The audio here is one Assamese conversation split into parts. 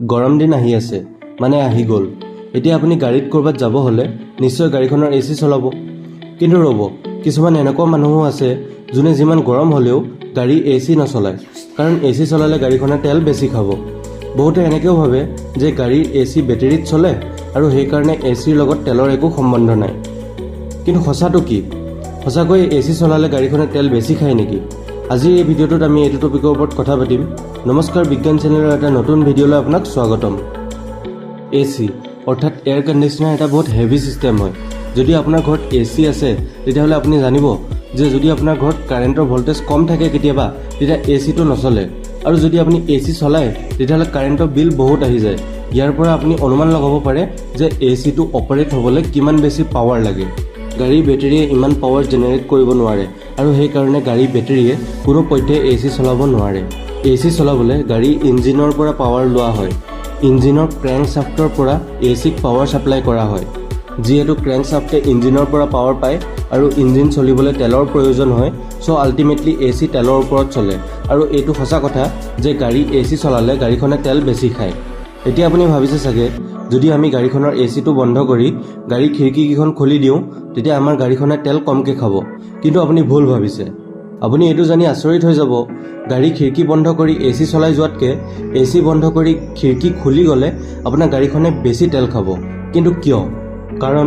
গৰম দিন আহি আছে, মানে আহি গ'ল। এতিয়া আপুনি গাড়ীত ক'ৰবাত যাব হ'লে নিশ্চয় গাড়ীখনৰ এ চি চলাব। কিন্তু ৰ'ব, কিছুমান এনেকুৱা মানুহো আছে যোনে যিমান গৰম হ'লেও গাড়ী এ চি নচলায়, কাৰণ এ চি চলালে গাড়ীখনে তেল বেছি খাব। বহুতে এনেকৈও ভাবে যে গাড়ীৰ এ চি বেটেৰীত চলে আৰু সেইকাৰণে এ চিৰ লগত তেলৰ একো সম্বন্ধ নাই। কিন্তু সঁচাটো কি? সঁচাকৈ এ চি চলালে গাড়ীখনে তেল বেছি খায় নেকি? আজিৰ এই ভিডিঅ'টোত আমি এইটো টপিকৰ ওপৰত কথা পাতিম। নমস্কাৰ, বিজ্ঞান চেনেলৰ এটা নতুন ভিডিঅ'লৈ আপোনাক স্বাগতম। এ চি অৰ্থাৎ এয়াৰ কণ্ডিশ্যনাৰ এটা বহুত হেভি ছিষ্টেম হয়। যদি আপোনাৰ ঘৰত এ চি আছে, তেতিয়াহ'লে আপুনি জানিব যে যদি আপোনাৰ ঘৰত কাৰেণ্টৰ ভল্টেজ কম থাকে কেতিয়াবা, তেতিয়া এ চিটো নচলে আৰু যদি আপুনি এ চি চলায়, তেতিয়াহ'লে কাৰেণ্টৰ বিল বহুত আহি যায়। ইয়াৰ পৰা আপুনি অনুমান লগাব পাৰে যে এ চিটো অপাৰেট হ'বলৈ কিমান বেছি পাৱাৰ লাগে। গাড়ীৰ বেটেৰীয়ে ইমান পাৱাৰ জেনেৰেট কৰিব নোৱাৰে আৰু সেইকাৰণে গাড়ীৰ বেটেৰীয়ে কোনো পধ্যে এ চি চলাব নোৱাৰে। এ চি চলাবলৈ গাড়ীৰ ইঞ্জিনৰ পৰা পাৱাৰ লোৱা হয়। ইঞ্জিনৰ ক্ৰেংক শ্বাফ্টৰ পৰা এ চিক পাৱাৰ ছাপ্লাই কৰা হয়। যিহেতু ক্ৰেংক শ্বাফ্টে ইঞ্জিনৰ পৰা পাৱাৰ পায় আৰু ইঞ্জিন চলিবলৈ তেলৰ প্ৰয়োজন হয়, চ' আল্টিমেটলি এ চি তেলৰ ওপৰত চলে। আৰু এইটো সঁচা কথা যে গাড়ী এ চি চলালে গাড়ীখনে তেল বেছি খায়। এতিয়া আপুনি ভাবিছে চাগে, যদি আমি গাড়ীখনৰ এ চিটো বন্ধ কৰি গাড়ীৰ খিৰিকীকেইখন খুলি দিওঁ, তেতিয়া আমাৰ গাড়ীখনে তেল কমকৈ খাব। কিন্তু আপুনি ভুল ভাবিছে। আপুনি এইটো জানি আচৰিত হৈ যাব, গাড়ী খিৰিকী বন্ধ কৰি এ চি চলাই যোৱাতকৈ এ চি বন্ধ কৰি খিৰিকী খুলি গ'লে আপোনাৰ গাড়ীখনে বেছি তেল খাব। কিন্তু কিয়? কাৰণ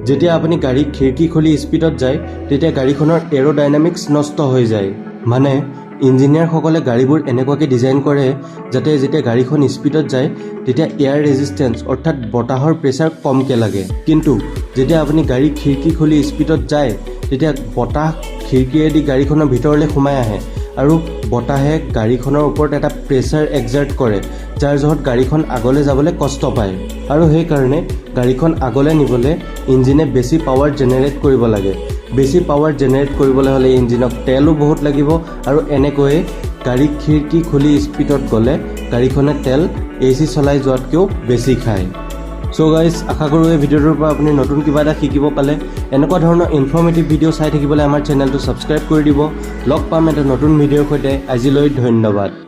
যেতিয়া আপুনি গাড়ী খিৰিকী খুলি স্পীডত যায়, তেতিয়া গাড়ীখনৰ এৰ'ডাইনামিক্স নষ্ট হৈ যায়। মানে ইঞ্জিনিয়াৰসকলে গাড়ীবোৰ এনেকুৱাকৈ ডিজাইন কৰে যাতে যেতিয়া গাড়ীখন স্পীডত যায়, তেতিয়া এয়াৰ ৰেজিষ্টেঞ্চ অৰ্থাৎ বতাহৰ প্ৰেছাৰ কমকৈ লাগে। কিন্তু যেতিয়া আপুনি গাড়ী খিৰিকী খুলি স্পীডত যায়, তেতিয়া বতাহ খিৰিকীয়েদি গাড়ীখনৰ ভিতৰলৈ সোমাই আহে আৰু বতাহে গাড়ীখনৰ ওপৰত এটা প্ৰেছাৰ এক্সাৰ্ট কৰে, যাৰ জহত গাড়ীখন আগলৈ যাবলৈ কষ্ট পায়। আৰু সেইকাৰণে গাড়ীখন আগলৈ নিবলৈ ইঞ্জিনে বেছি পাৱাৰ জেনেৰেট কৰিব লাগে। বেছি পাৱাৰ জেনেৰেট কৰিবলৈ হ'লে ইঞ্জিনক তেলো বহুত লাগিব। আৰু এনেকৈয়ে গাড়ী খিৰিকী খুলি স্পীডত গ'লে গাড়ীখনে তেল এ চি চলাই যোৱাতকৈও বেছি খায়। চ' গাইজ, আশা কৰোঁ এই ভিডিঅ'টোৰ পৰা আপুনি নতুন কিবা এটা শিকিব পালে। এনেকুৱা ধৰণৰ ইনফৰ্মেটিভ ভিডিঅ' চাই থাকিবলৈ আমাৰ চেনেলটো ছাবস্ক্ৰাইব কৰি দিব। লগ পাম এটা নতুন ভিডিঅ'ৰ সৈতে। আজিলৈ ধন্যবাদ।